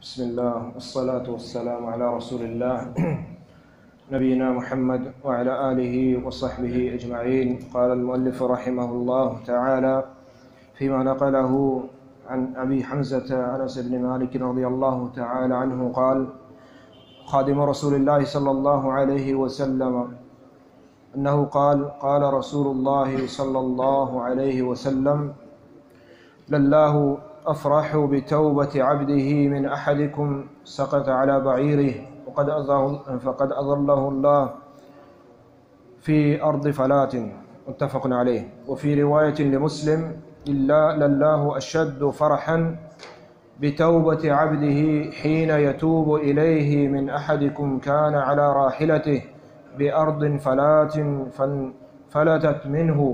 بسم الله، والصلاة والسلام على رسول الله، نبينا محمد وعلى آله وصحبه أجمعين. قال المؤلف رحمه الله تعالى فيما نقله عن أبي حمزة أنس بن مالك رضي الله تعالى عنه قال: خادم رسول الله صلى الله عليه وسلم أنه قال: قال رسول الله صلى الله عليه وسلم: لله أفرح بتوبة عبده من أحدكم سقط على بعيره وقد أضل-، فقد أظله الله في أرض فلاة. متفق عليه. وفي رواية لمسلم: إلا لله أشد فرحا بتوبة عبده حين يتوب إليه من أحدكم كان على راحلته بأرض فلاة فانفلتت منه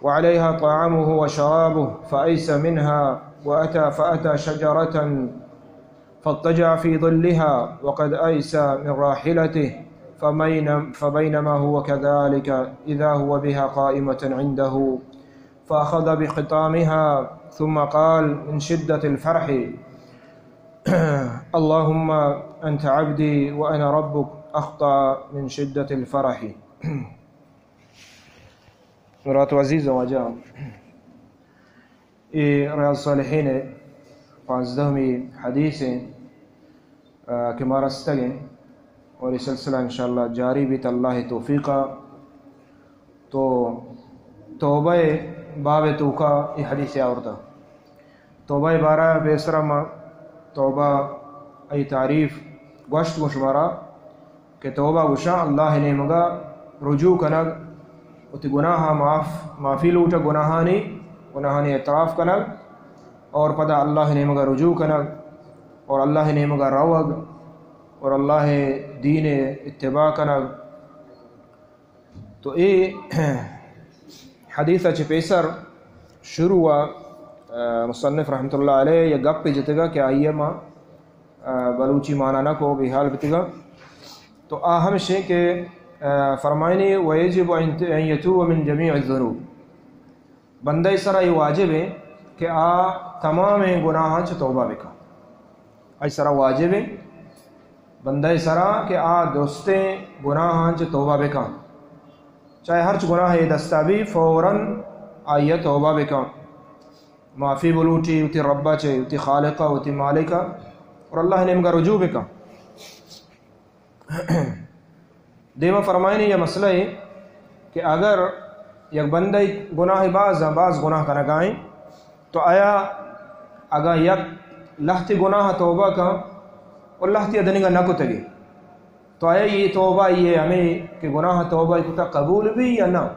وعليها طعامه وشرابه فأيس منها وأتى، فأتى شجرة فاضطجع في ظلها وقد أيس من راحلته، فبين-، فبينما هو كذلك إذا هو بها قائمة عنده، فأخذ بخطامها ثم قال من شدة الفرح: اللهم أنت عبدي وأنا ربك، أخطأ من شدة الفرح. برات و عزیز واجہ، اے ریاض الصالحین ءِ پانزدہمی حدیث ایں، آ، کہ ما رستگ ایں اور اے سلسلہ انشاءاللہ جاری بیت اللہ ءِ توفیق ءَ۔ تو توبہ ءِ باب ءِ توکا اے حدیث آورتا۔ توبہ ءِ بارہ ءَ پیسرا ما توبہ ءِ تعریف گوشت گوں شمارا کہ توبہ گوشاں اللہ ءِ نیمگا رجوع کنگ، وتی گناہ ءَ معاف، معافی لوٹگ، گناہانی، گناہانی اعتراف کنگ اور پدا اللہ ءِ نیمگا رجوع کنگ اور اللہ ءِ نیمگا روگ اور اللہ ءِ دین ءِ اتباع کنگ۔ تو اے حدیث ءَ چہ پیسر شروع ءَ، آ، مصنف رحمت اللہ علیہ یک گپے جتگا کہ آئی ءَ ما، آ، بلوچی معنی نہ کو، بے حال بیتگا۔ تو آ ہمش ایں کہ، آ، فرمائنی: ويجب أن، أن يتوب من جميع الذنوب۔ بندہ ءِ سرا اے واجب ایں کہ آ تمامیں گناہاں چہ توبہ بکن۔ آئی سرا واجب ایں، بندہ ءِ سرا، کہ آ درستیں گناہاں چہ توبہ بکن۔ چاہے ہرچ گناہ ءِ دستا بی، فوراً آئی ءَ توبہ بکن، معافی بلوٹی وتی رب ءَ چہ، وتی خالق ءَ، وتی مالک ءَ، اور اللہ ءِ نیمگا رجوع بکن۔ دیما فرمائنی، یہ مسئلہ ایں کہ اگر یک بندہ گناہ باز، باز گناہ کنگائیں، تو آیا اگاں یک لہتے گناہ توبہ کن اور لہتے دنگا نہ کتگی، تو آیا یہ توبہ، یہ ہمیں کہ گناہ توبہ کتا، قبول بی یا نہ؟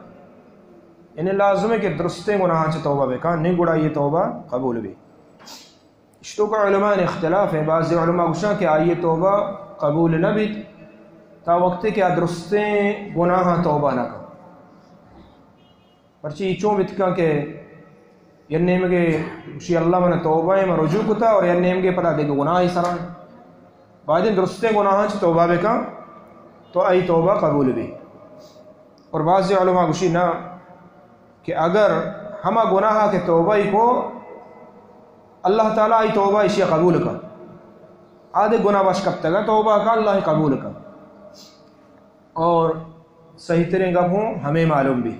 یعنی لازم ایں کہ درستیں گناہ چہ توبہ بکن، نہیں گڑا یہ توبہ قبول بی۔ اشتوکا علماء اختلاف ایں، بعضی علماء گوشاں کہ آئی توبہ قبول نہ بیت تا وقتی کہ آ درستیں گناہاں توبہ نہ کن۔ پرچی اے چون بیت کن کہ یک نیمگے گوشی اللہ من توبہ ایں، من رجوع کتا، اور یک نیمگے پدا دگہ گناہے سرا ایں۔ باید ایں درستیں گناہاں چہ توبہ بکن تو آئی توبہ قبول بی۔ اور بعضی علماء گوشی نہ، کہ اگر ہما گناہ کہ توبہ ای کو، اللہ تعالی آئی توبہ اشیا قبول کن۔ آدے گناہ بخش کپتگا، توبہ کا، اللہ قبول کن۔ اور صحیح ترین گپ ہوں ہمیں معلوم بی،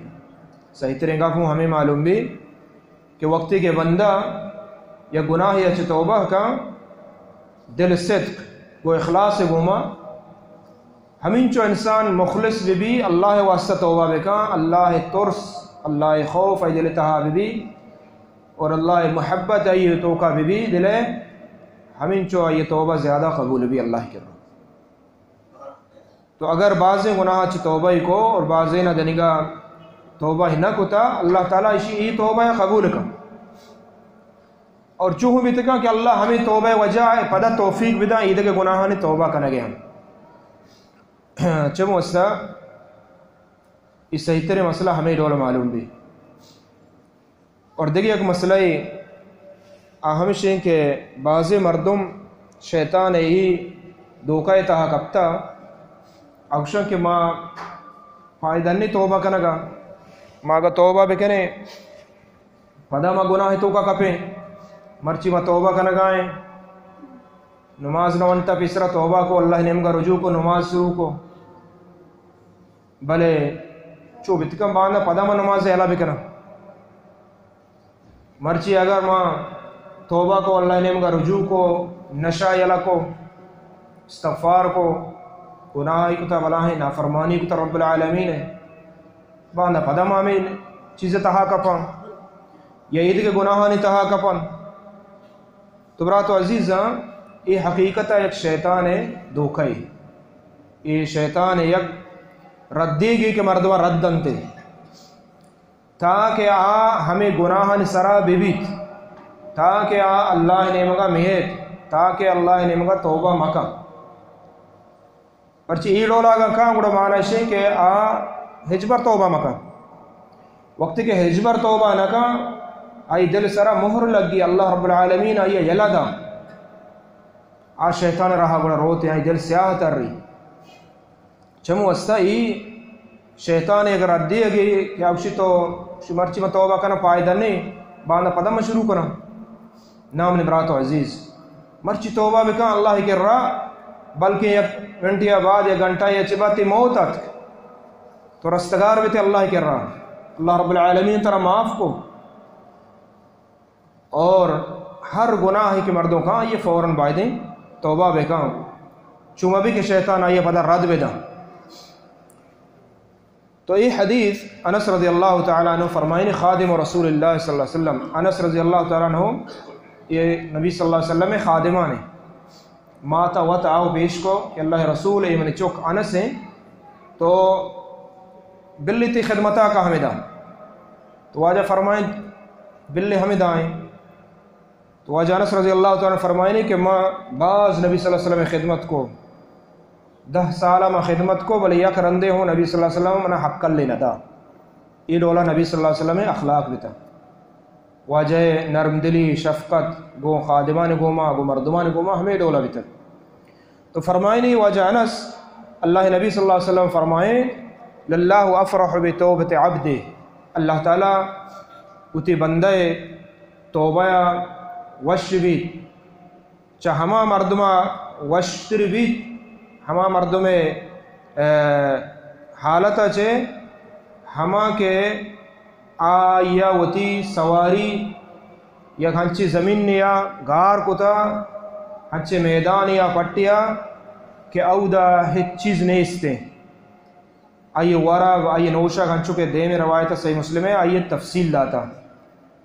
صحیح ترین گپ ہوں ہمیں معلوم بی کہ وقتی کہ بندہ یا گناہ یا چہ توبہ کا، دل صدق گو اخلاص گوما، ہمینچو انسان مخلص بہ بی، اللہ واسطہ توبہ بکن، اللہ ترس، اللہ خوف ای دل تہا بہ بی، اور اللہ محبت ای توکا بہ بی دلے، ہمینچو آئی توبہ زیادہ قبول بی اللہ کرا۔ تو اگر بعضیں گناہ چہ توبہ کو اور بعضیں نہ دنگا توبہ نہ کتا، اللہ تعالی اشی ای توبہ قبول کن۔ اور چو ہم بیتگاں کہ اللہ ہمیں توبہ وجہ ء پدا توفیق بداں، ایدگہ گناہانی توبہ کنگے ہم۔ چمو استا ای صحیح ترین مسئلہ ہمیں ڈول معلوم بی۔ اور دگہ یک مسئلہ ای آ ہمشیں کہ بعضی مردم شیطان ای دھوکہ تہا کپتا، اگشن کہ ما فائدہ نہیں توبہ کنگا، ما اگا توبہ بکنے پدا ما گناہ توکا کپیں، مرچی ما توبہ کنگائیں، نماز نہ ونتا پیسرا توبہ کو، اللہ نیمگا رجوع کو، نماز شروع کو، بلے چو بتکن باندا پدا من نماز یلا بکناں۔ مرچی اگر ما توبہ کو، اللہ نیمگا رجوع کو، نشہ یلا کو، استغفار کو، گناہ کتا، بلاہیں نافرمانی کتا رب العالمین ہے، باندا پدا ما ہمیں چیز تہا کپاں یا عید کے گناہانی تہا کپاں۔ تو برات و عزیزاں، اے حقیقت ء یک شیطان ء دھوکہ ء، اے شیطان ء یک ردیگے کہ مردماں رد دنت ء، تاکہ آ ہمے گناہانی سرا بہ بیت، تاکہ آ اللہ ء نیمگا میت، تاکہ اللہ ء نیمگا توبہ مکن۔ پرچہ اے ڈولا اگاں کاں گڑا معنی اش انت کہ آ ہچبر توبہ مکن۔ وقتی کہ ہچبر توبہ نہ کن، آئی دل سرا مہر لگی، اللہ رب العالمین آئی یلہ دا، آ شیطان راہ گڑا روت، آئی دل سیاہ تری۔ چمو واسطہ ای شیطان اگر ردی اگی کہ اوشی تو شی مرچی ما توبہ کنا فائدہ نہیں، باندا پدا ما شروع کنا۔ نام نے برات و عزیز، مرچی توبہ بکن اللہ کرا، بلکہ یک گھنٹے یا بعد، یک گھنٹہ یا چہ بعد تی موت اتک، تو رستگار بیتے اللہ کرا، اللہ رب العالمین ترا معاف کو۔ اور ہر گناہ کہ مردوں کا یہ فوراً بایدیں توبہ بکن، چوما بھی کہ شیطان آئیے پدا رد بدا۔ تو اے حدیث انس رضی اللہ تعالی عنہ فرمائنی، خادم رسول اللہ صلی اللہ علیہ وسلم، انس رضی اللہ تعالی عنہ یہ نبی صلی اللہ علیہ وسلم خادمانے۔ ماتا وت آو پیش کو کہ اللہ رسول، اے منی چک انس ہیں، تو بلی تی خدمتا کا ہمیں دا۔ تو واجہ فرمائیں، بلی ہمیں دائیں۔ تو واجہ انس رضی اللہ تعالی عنہ فرمائنی کہ ما باز نبی صلی اللہ علیہ وسلم خدمت کو، دہ سال ما خدمت کو، بلے یک رندے ہوں نبی صلی اللہ علیہ وسلم منا حق کلے نہ دا۔ اے ڈولا نبی صلی اللہ علیہ وسلم اخلاق بتا۔ واجہ نرم دلی، شفقت گوں خادمان گوما، گوں مردمان گوما ہمیں ڈولا بتا۔ تو فرمائنی واجہ انس، اللہ نبی صلی اللہ علیہ وسلم فرمائیں، للہ افرح بتوبت عبدہ، اللہ تعالی وتی بندہ توبہ وش بیت، چہ ہما مردما وشتر بیت، ہما مردم، اے، حالت چہ ہما کہ آیا وتی سواری یک ہنچی زمین یا گار کتا، ہنچے میدان یا پٹیا کہ اودا ہچ چیز نیستے۔ آئی ورگ، آئی نوشگ، ہنچو کہ دیم روایت صحیح مسلم ہے، آئی تفصیل داتا۔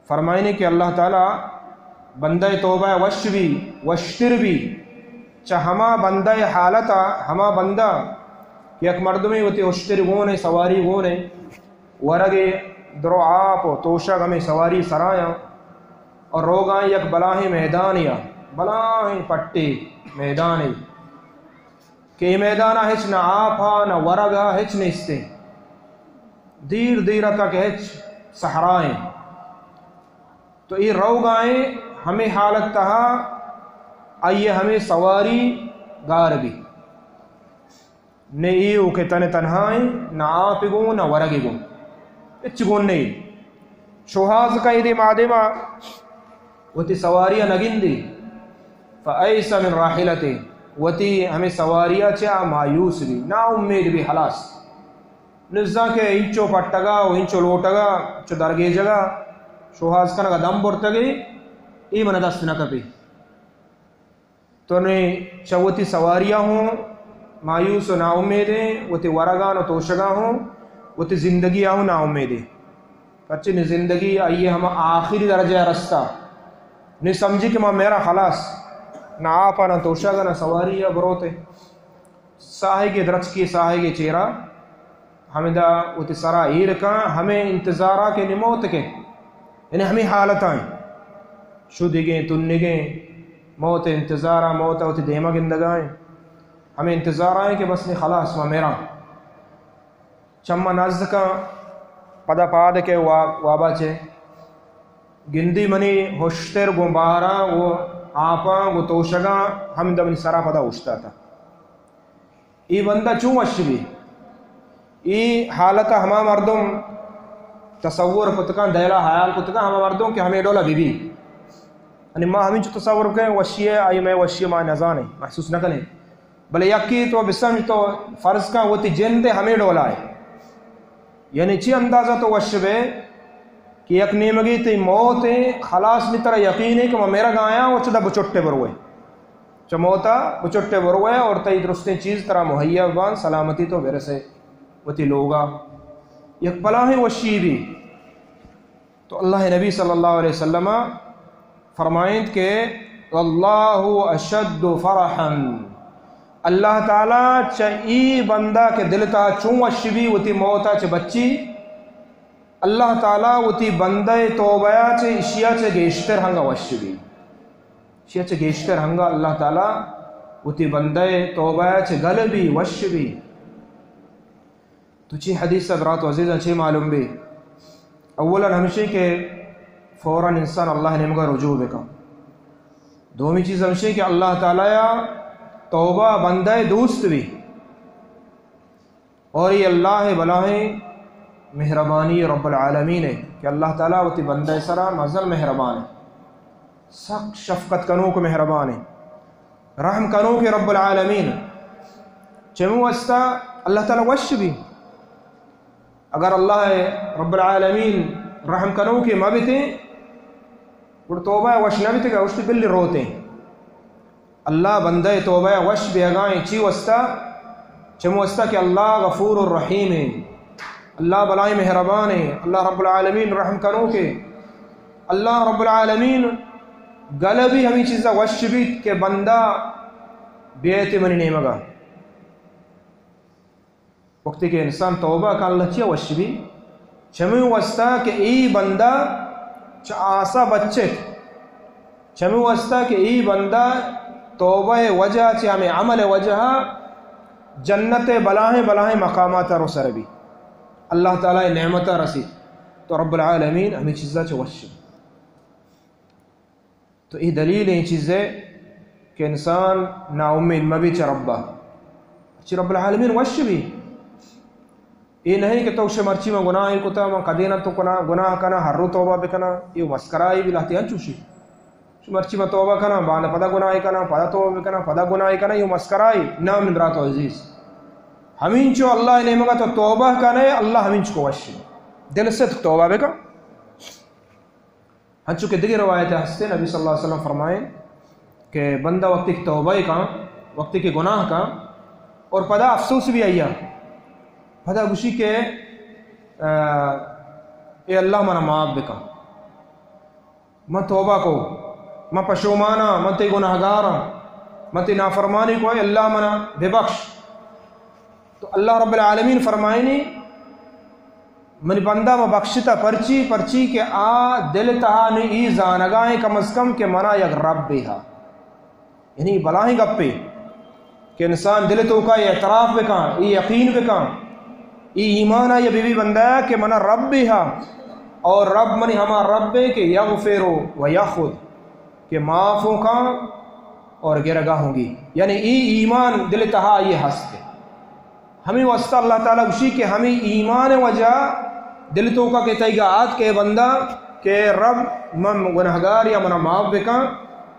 فرمائنے کہ اللہ تعالی بندہ توبہ وش بی، وشتر بی، چہ ہما بندہ حالتا، ہما بندہ یک مردمے وتی اشتر گونے، سواری گونے، ورگے درو آپ و توشگ ہمیں سواری سرایاں اور روگاں یک بلاہیں میدانیا، بلاہیں پٹے میدانے کہ اے میدانا ہچ نہ آپ ہا، نہ ورگ ہا، ہچ نیستے۔ دیر دیر تک ہچ صحرائیں۔ تو اے روگائیں ہمیں حالت تہا آئیے ہمیں سواری گار بی۔ نہ ایوک تن تنہائیں، نہ آپ گوں، نہ ورگ گوں۔ ہچ گوں نہیں۔ شوہاز کا ایدے مادے ما وتی سواری نگندی۔ فَأَيْسَ مِنْ رَاحِلَتِهِ، وتی ہمیں سواری چا مایوس بی، نا امید بی، خلاص۔ نزاں کہ انچو پٹگا و انچو لوٹگا، چو درگیجگا، شوہاز کنگا دم برتگی، ای من دست نہ کپی۔ تو نے چہ وتی سواریا ہوں مایوس و ناامیدیں، وتی ورگان و توشگا ہوں، وتی زندگیا ہوں ناامیدیں۔ پرچہ نی زندگی آئی ہما آخری درجہ رستہ۔ نی سمجھی کہ ما میرا خلاص، نہ آپا، نہ توشگا، نہ سواری یا بروتے۔ ساہگے درچکی، ساہگے چیرا ہمدا وتی سرا ایر کن، ہمیں انتظارا کہ نی موت کے، یعنی ہمیں حالتاں شدگیں، تنگیں، موت انتظارا، موت وتی دیما گندگائیں، ہمیں انتظارائیں کہ بس نی خلاص ما میرا۔ چما نزدکاں، پدا پاد کے وا-، وابا چے گندی منی ہشتر گوں باراں، گوں آپاں، گوں توشگاں، ہمدا منی سرا پدا اوشتاتا۔ ای بندہ چون وش بی؟ ای حالت ہما مردم تصور کتکاں، دلا حیال کتکاں، ہما مردم کہ ہمیں ڈولا بی بی۔ یعنی ما ہمینچو تصور کنیں وشی ءَ، آئی مئے وشی ءَ ما نزانیں، محسوس نہ کنیں۔ بلے یکے تو بسمجھ، تو فرض کن وتی جند ءَ ہمے ڈولا ہے۔ یعنی چی اندازہ تو وش بے کہ یک نیمگے تئی موت ہے، خلاص نی ترا یقین ہے کہ من مرگ آیاں، و چدا بچٹے بروے۔ چہ موتا بچٹے بروے اور تئی درستیں چیز ترا مہیا بان، سلامتی تو برسے وتی لوگا۔ یک بلاہیں وشی بی۔ تو اللہ نبی صلی اللہ علیہ وسلم فرمائنت کہ واللہ اشد فرحا، اللہ تعالی چہ ای بندہ کہ دل تا چون وش بی وتی موتا چہ بچی، اللہ تعالی وتی بندہ توبہ چہ اشیا چہ گیشتر ہنگا وش بی، اشیا چہ گیشتر ہنگا اللہ تعالی وتی بندہ توبہ چہ گل بی، وش بی۔ تو چی حدیث ءَ برات و عزیزاں چی معلوم بی؟ اولاً ہمشی کہ فوراً انسان اللہ نیمگا رجوع بکن۔ دومی چیز ہمشی کہ اللہ تعالی ءَ توبہ بندہ دوست بی۔ اور یہ اللہ بلاہیں مہربانی رب العالمین ہے کہ اللہ تعالی وتی بندہ سرا مزن مہربان ہے، سخت شفقت کنوک مہربان ہے۔ رحم کنوکیں رب العالمین۔ چمی واسطہ اللہ تعالی وش بی۔ اگر اللہ رب العالمین رحم کنوکیں مہ بیتیں، گڑا توبہ وش نہ بیتگا، گوشتی بلی روتیں۔ اللہ بندہ توبہ وش بیگائیں، چی واسطہ؟ چمی واسطہ کہ اللہ غفور الرحیم ہیں۔ اللہ بلاہیں مہربان ہیں، اللہ رب العالمین رحم کنوکے۔ اللہ رب العالمین گل بی ہمیں چیزا وش بیت کہ بندہ بیت منی نیمگا۔ وقتی کہ انسان توبہ کن، اللہ چیا وش بی؟ چمی واسطہ کہ ای بندہ چہ آسا بچت۔ چمی واسطہ کہ ای بندہ توبہ وجہ چہ ہمیں عمل وجہ جنت بلاہیں بلاہیں مقامات رو سر بی، اللہ تعالی نعمت رسید، تو رب العالمین ہمیں چیزا چہ وش بی۔ تو ای دلیل این چیز ہے کہ انسان نا امید مبی چہ ربا۔ چی رب العالمین وش بی۔ اے نہیں کہ تو شے مرچی من گناہ کتا، من کدے نہ تو کنا، گناہ کنا، ہر رو توبہ بکنا، یہ مسکرائی بی لہتی انچوشی۔ شے مرچی من توبہ کنا، بعد پدا گناہ کنا، پدا توبہ بکنا، پدا گناہ کنا، یہ مسکرائی نام برات و عزیز۔ ہمینچو اللہ نیمگا تو توبہ کنے، اللہ ہمینچو کو وش بی۔ دل سے تو توبہ بکن۔ ہنچو کہ دگہ روایت ہستے، نبی صلی اللہ علیہ وسلم فرمائیں کہ بندہ وقتی کہ توبہ کاں، وقتی کہ گناہ کاں، اور پدا افسوس بی آیا، پدا گوشی کہ، آ، اے اللہ منا معاف بکن، من توبہ کو، من پشوماناں، من تئی گناہگاراں، من تئی نافرمانی کو، اے اللہ منا ببخش۔ تو اللہ رب العالمین فرمائنی، منی بندہ ما بخشتا۔ پرچی؟ پرچی کہ آ دل تہا نی ای زانگائیں کم از کم کہ منا یک ربے ہا۔ یعنی بلاہیں گپے کہ انسان دل توکا اعتراف بکن، ای یقین بکن، ای ایمان آئی بی بی بندہ کہ منا ربے ہا، اور رب منی ہما ربے کہ یغفر و یاخذ، کہ معاف ہوں کاں اور گرگا ہوں گی۔ یعنی ای ایمان دل تہا آئی ہست ہے۔ ہمیں واسطہ اللہ تعالی گوشی کہ ہمیں ایمان وجہ دل توکا کہ تئیگا آت کہ بندہ کہ رب من گناہگار یا منا معاف بکن،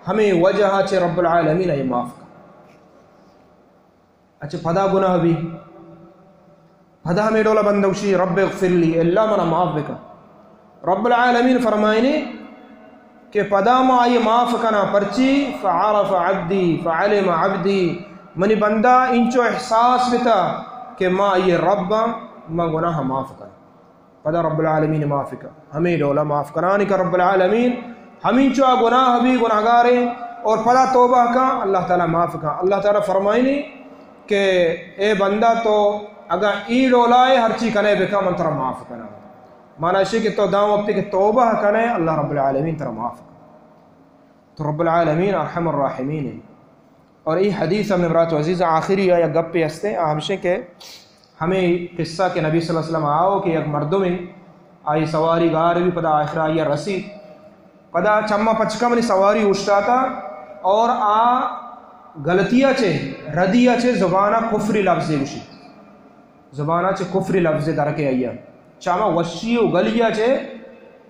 ہمیں وجہ چہ رب العالمین آئی معاف کن۔ اچھا، پدا گناہ بی، پدا ہمیں ڈولا بندہ گوشی، رب اغفر لی، اللہ منا معاف بکن۔ رب العالمین فرمائنی کہ پدا ما آئی معاف کنا، پرچی؟ فعرف عبدی، فعلم عبدی، منی بندہ انچو احساس بتا کہ ما آئی رب آں، ما گناہ معاف کنا۔ پدا رب العالمین معاف کن۔ ہمیں ڈولا معاف کنانی کا رب العالمین، ہمینچو آ گناہ بی، گناہگاریں، اور پدا توبہ کن، اللہ تعالی معاف کن۔ اللہ تعالی فرمائنی کہ اے بندہ تو اگاں ای ڈولائے ہرچی کنے بکن، من ترا معاف کناں۔ معنی اشی کہ تو داں وقتی کہ توبہ کنے، اللہ رب العالمین ترا معاف کن۔ تو رب العالمین ارحم الراحمین ہے۔ اور ای حدیث ہم برات و عزیز آخری یا گپے ہستے، آ ہمشے کہ ہمیں قصہ کہ نبی صلی اللہ علیہ وسلم آؤ کہ یک مردمے آئی سواری گار بی، پدا آخر آئی رسی، پدا چما پچکا منی سواری اوشتاتا اور آ غلطیا چے، ردیا چے زبانا کفری لفظے گوشی، زبانا چے کفری لفظے درکے آئیا، چما وشی و گلیا چے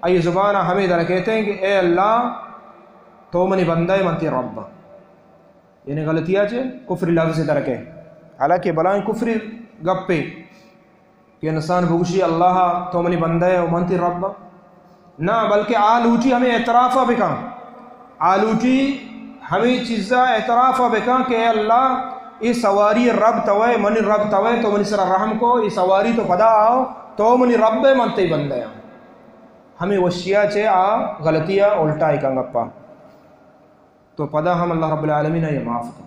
آئی زبانا ہمیں درکیتے ہیں کہ اے اللہ، تو منی بندہ ئے، من تئی رب آں۔ یعنی غلطی ءَ چہ کفری لفظ درکے۔ حالانکہ بلاہیں کفری گپے کہ انسان بگوشی، اللہ تو منی بندہ ئے و من تئی رب آں۔ نہ، بلکہ آ لوٹی ہمے اعتراف ءَ بکن۔ آ لوٹی ہمے چیز ءَ اعتراف ءَ بکن کہ اے اللہ، اے سواری رب توئے، منی رب توئے، تو منی سرا رحم کو، اے سواری تو پدا آؤ، تو منی رب ئے، من تئی بندہ آں۔ ہمے وشی ءَ چہ آ غلطی ءَ الٹا ءَ کن گپا۔ تو پدا ہم اللہ رب العالمین آئی معاف کن۔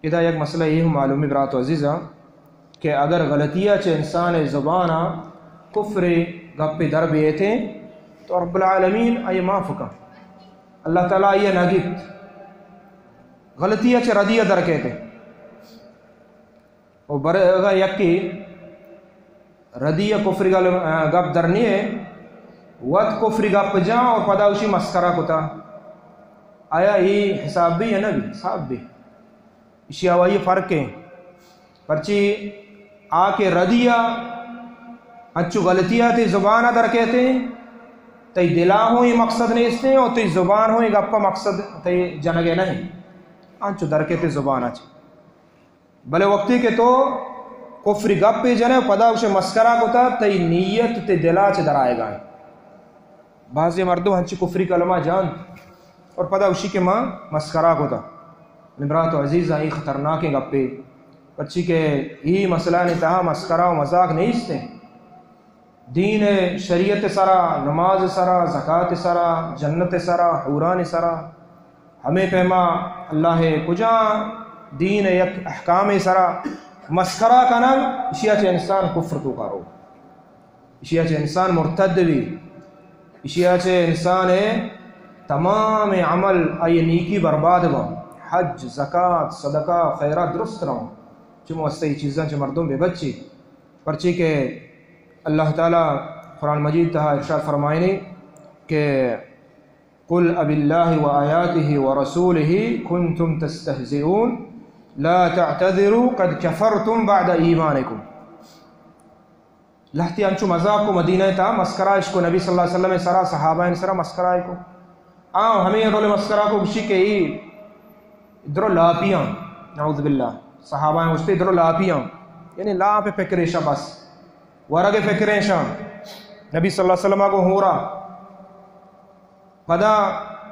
ادا یک مسئلہ اے ہم معلومی برات و عزیزاں کہ اگر غلطی ءَ چہ انسان ءِ زبان ءَ کفر ءِ گپے در بیتیں تو رب العالمین آئی معاف کن۔ اللہ تعالی آئی نہ گیپت۔ غلطی ءَ چہ ردی ءَ در کیتیں۔ و بر اگاں یکے ردی ءَ کفری گل-، گپ در نیے، وت کفری گپ جاں اور پدا اشی مسکرا کتا، آیا اے حساب بی یا نہ بی؟ حساب بی۔ اشی آوائی فرق ہے۔ پرچی آ کہ ردی ءَ انچو غلطی ءَ تئی زبان ءَ در کیتیں، تئی دل ءَ ہوں اے مقصد نیستیں اور تئی زبان ہوں اے گپ ءَ مقصد تئی جنگ ءَ نہیں، انچو در کیتیں زبان ءَ چہ۔ بلے وقتی کہ تو کفری گپے جنے، پدا گوشے مسکرا کتا، تئی نیت تئی دلا چہ درائے گائیں۔ بعضی مردم ہنچی کفری کلمہ جانت اور پدا گوشی کہ ما مسکرا کتا۔ من برات و عزیزاں، اے خطرناکیں گپے، پرچی کہ اے مسئلہ نے تہا مسکرا و مذاق نیست ہیں۔ دین ءِ شریعت ءِ سرا، نماز ءِ سرا، زکات ءِ سرا، جنت ءِ سرا، حوران ءِ سرا، ہمے پیما اللہ ءِ کجا دین ءِ یک احکام ءِ سرا مسکرا کنگ، اشیا چہ انسان کفر توکا رو، اشیا چہ انسان مرتد بی، اشیا چہ انسان ءِ تمام عمل، آئی نیکی برباد باں، حج، زکات، صدقہ، خیرات درست رواں۔ چمو واسطہ اے چیزاں چہ مردم بے بچی۔ پرچے کہ اللہ تعالی قرآن مجید تہا ارشاد فرمائنی کہ قل اب اللہ و آیاتہ و رسولہ کنتم تستہزئون لا تعتذروا قد کفرتم بعد ایمانکم۔ لہتی انچو مذاق کو، مدینہ تا مسکرائش کو، نبی صلی اللہ علیہ وسلم سرا، صحابہ سرا مسکرائی کو۔ آ ہمیں ڈول مسکرا کو، گشی کہ ای درو لاپیاں، نعوذ باللہ، صحابہ گشتے درو لاپیاں، یعنی لاپ فکریشاں، بس ورگ فکریشاں۔ نبی صلی اللہ علیہ وسلم کو ہورا۔ پدا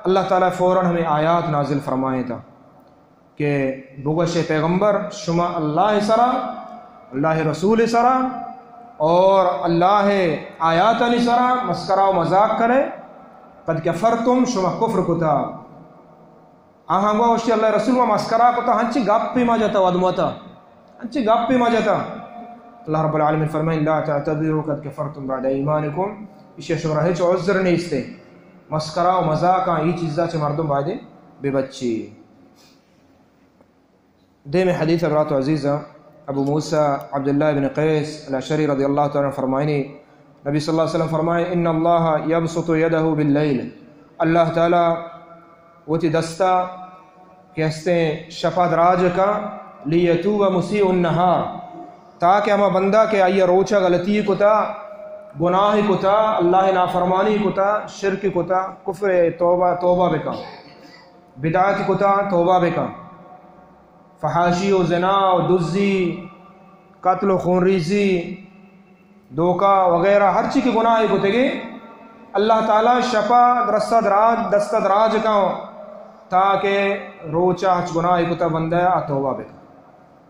اللہ تعالی فوراً ہمیں آیات نازل فرمائیں تا کہ بگوش اے پیغمبر، شما اللہ سرا، اللہ رسول سرا اور اللہ آیاتانی سرا مسکرا و مذاق کرے، قد کفرتم، شما کفر کتا۔ آہاں گوا گوشتی، اللہ رسول، ما مسکرا کتا، ہنچی گپی ما جتا ودموتا، ہنچی گپی ما جتا۔ اللہ رب العالمین فرمائیں، لا تعتذروا قد کفرتم بعد ایمانکم، اشی شمارا ہچ عذر نیستے۔ مسکرا و مذاقاں ای چیزا چہ مردم بایدے ببچی۔ دیم حدیث برات و عزیزاں، ابو موسی عبداللہ ابن قیس الاشعری رضی اللہ تعالی عنہ فرمائنی، نبی صلی اللہ علیہ وسلم فرمائیں، ان اللہ یبسط یدہ باللیل، اللہ تعالی وتی دستا کہ ہستیں شپا دراج کا، لیتوب مسیء النہار، تاکہ ہما بندہ کہ آئی روچا غلطی کتا، گناہ کتا، اللہ نافرمانی کتا، شرک کتا، کفر، توبہ، توبہ بکا۔ بدعت کتا، توبہ بکن۔ فحاشی و زنا و دزی، قتل و خونریزی، دھوکہ وغیرہ ہر چی کہ گناہ کتگے، اللہ تعالی شپا درستہ دراج، دستہ دراج کن، تاکہ روچا ہچ گناہ کتا بندہ آ توبہ بکن۔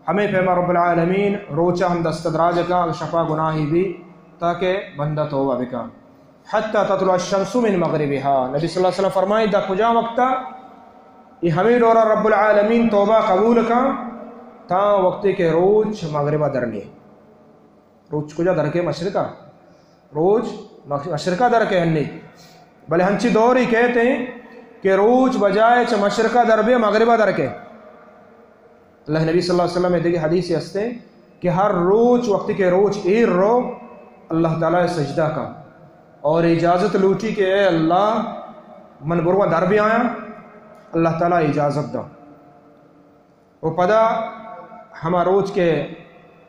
ہمیں پیما رب العالمین روچا ہم دستہ دراج کن، اگر شپا گناہی بی، تاکہ بندہ توبہ بکن۔ حتی تطلع الشمس من مغربها، نبی صلی اللہ علیہ وسلم فرمائیں، دا کجا وقتا یہ ہمیں دورا رب العالمین توبہ قبول کن، تا وقتی کہ روچ مغربا درنے۔ روچ کجا درکے؟ مشرقا۔ روچ مغ-، مشرقا درکے ہنی۔ بلے ہنچی دوری کہتے ہیں کہ روچ بجائے چہ مشرقا در بے، مغربا درکے۔ اللہ نبی صلی اللہ علیہ وسلم دیگہ حدیث ہستے کہ ہر روچ وقتی کہ روچ ایر رو، اللہ تعالی سجدہ کا اور اجازت لوٹی کہ اے اللہ، من برواں در بی آیاں، اللہ تعالی اجازت دا۔ و پدا ہما روچ کہ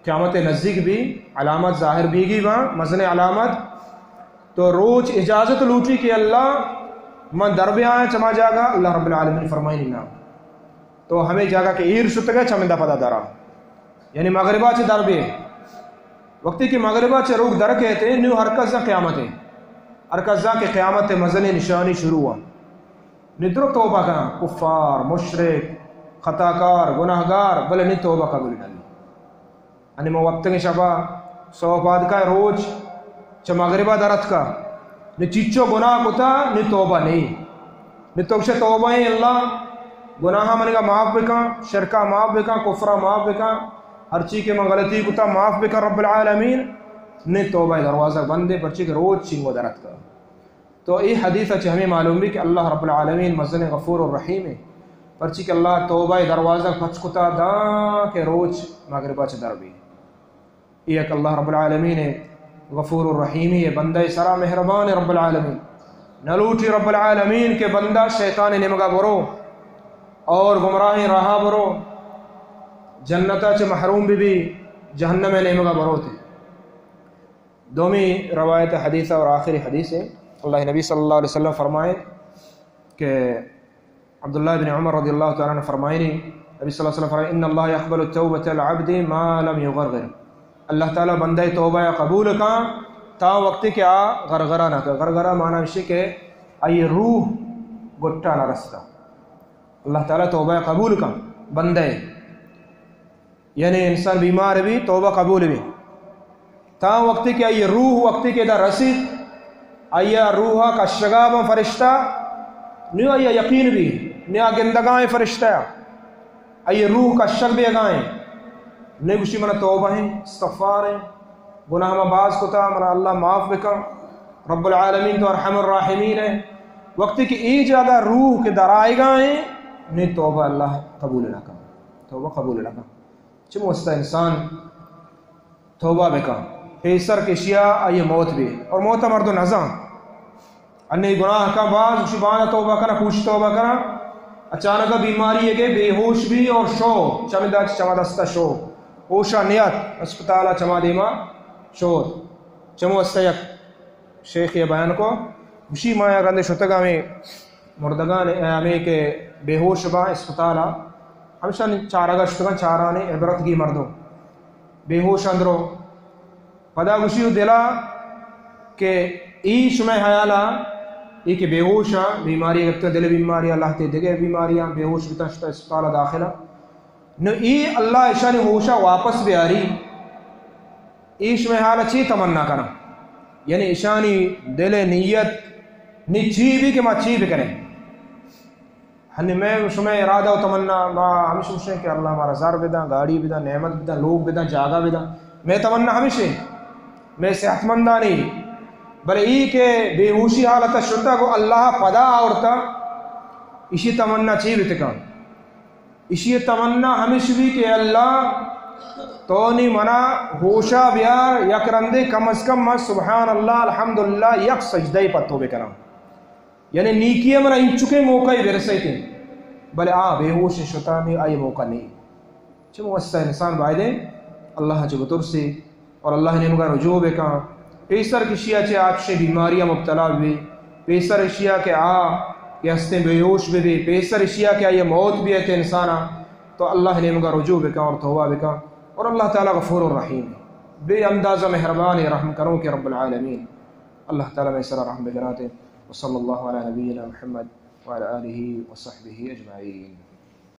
قیامت نزدیک بی، علامت ظاہر بیگی با، مزن علامت، تو روچ اجازت لوٹی کہ اللہ، من در بیاں چما جاگہ؟ اللہ رب العالمین فرمائنی نا، تو ہمیں جاگہ کہ ایر شتگے چمندا پدا درا، یعنی مغربا چہ در بے۔ وقتی کہ مغربا چہ روک در کہتے، نو ہر کس زان قیامت ہے، ہر کس زان کہ قیامت مزن نشانی شروع ہوا۔ نو درو توبہ کنا، کفار، مشرک، خطاکار، گناہگار، بلے نی توبہ قبول نہ بی۔ انی ما وپتگیں شپا، سوپادکا روچ چہ مغربا در اتکا، نی چیچو گناہ کتا، نی توبہ نی۔ نی تو گشے توبہ ایں اللہ، گناہ منگا معاف بکن، شرکا معاف بکن، کفرا معاف بکن، ہرچی کہ من غلطی کتا معاف بکن رب العالمین۔ نی توبہ دروازہ بندے، پرچی کہ روچ چنگو در اتکا۔ تو اے حدیث ء چہ ہمیں معلوم بی کہ اللہ رب العالمین مزن غفور الرحیم ہے، پرچی کہ اللہ توبہ ء دروازہ پچ کتا داں کہ روچ مغربا چہ در بی۔ اے یک اللہ رب العالمین ہے، غفور الرحیمی ہے، بندہ سرا مہربان ہے رب العالمین۔ نلوٹی رب العالمین کہ بندہ شیطان نیمگا برو اور گمراہیں راہا برو، جنتا چہ محروم بی بی، جہنم نیمگا برو تے۔ دومی روایت حدیث اور آخری حدیث ہے، اللہ نبی صلی اللہ علیہ وسلم فرمائے کہ عبداللہ بن عمر رضی اللہ تعالیٰ عنہ فرمائنی، نبی صلی اللہ علیہ وسلم فرمائے، ان اللہ یقبل توبۃ العبد ما لم یغرغر، اللہ تعالیٰ بندہ توبہ قبول کاں تا وقتی کہ آ غرغرہ نہ کہ۔ غرغرہ معنی ہمشی کہ آئی روح گٹا نہ رستا، اللہ تعالیٰ توبہ قبول کاں بندہ۔ یعنی انسان بیمار بی، توبہ قبول بی، تا وقتی کہ آئی روح وقتی کہ دا رسید، آئی روح کشگا بن فرشتہ، نیو آئی یقین بی، نیا گندگائیں فرشتہ، آئی روح کشگ بیگائیں، نی گوشی من توبہ ہیں، استغفار ہیں، گناہ ما باز کتا، من اللہ معاف بکن، رب العالمین تو ارحم الراحمین ہے۔ وقتی کہ ای جاگہ روح کہ در آئیگائیں، نی توبہ اللہ قبول نہ کن، توبہ قبول نہ کن۔ چمو واسطہ انسان توبہ بکن، پیسر کشیا آئی موت بی، اور موت مردو نزان۔ انی گناہ کن باز، گوشی باندا توبہ کنا، کوشی توبہ کنا، اچانک بیماری ہے کہ بے ہوش بی اور شو، چمے دا چما دستا شو، ہوشا نیات، اسپتالا چما دیما شو۔ چمو واسطہ یک شیخ یہ بیان کو، گوشی ما یک رندے شتگا ہمیں مردگان، ہمیں کہ بے ہوش باں اسپتالا، ہمشان چارگا شتگاں، چارانی عبرت گی مردم بے ہوش اندرو۔ پدا گوشی و دلا کہ ای شمئے حیالا، ای کہ بے ہوشا، بیماری گپتا، دل بیماری، اللہ تے دگہ بیماریاں، بے ہوش بتا شتا اسپتالا داخلہ۔ نو ای اللہ اشانی ہوشا واپس بیاری، ای شمئے حالا چی تمنا کنا؟ یعنی اشانی دل نیت نی چی بی کہ ما چی بکنیں؟ ہنی میں شمئے ارادہ و تمنا ما ہمیش گوشیں کہ اللہ مارا زر بدن، گاڑی بدن، نعمت بدن، لوگ بدن، جاگہ بدن۔ میں تمنا ہمیش ہے، میں صحت مندانی، بلے ای کہ بے ہوشی حالت شتا گو اللہ پدا آورتا، اشی تمنا چی بتکا؟ اشی تمنا ہمیش بی کہ اللہ تو نی منا ہوشا بیار، یک رندے کم از کم من سبحان اللہ الحمدللہ یک سجدہ پتو بکنم۔ یعنی نیکی منا انچکے موقع برسیتے، بلے آ بے ہوش شتا نی آئی موقع نہیں۔ چمو واسطہ انسان بایدیں اللہ چہ بترسی اور اللہ نیمگا رجوع بکن۔ پیسر کہ اشیا چہ آ چشیں بیماریا مبتلا بی، پیسر اشیا کہ آ کہ ہستیں بے ہوش بہ بی، پیسر اشیا کہ آئی موت بیت انسانا، تو اللہ نیمگا رجوع بکن اور توبہ بکن۔ اور اللہ تعالی غفور الرحیم، بے اندازہ مہربان رحم کنوکیں رب العالمین۔ اللہ تعالی مئے سرا رحم بکناتے۔ وصلی اللہ علی نبینا محمد وعلی آلہ وصحبہ اجمعین۔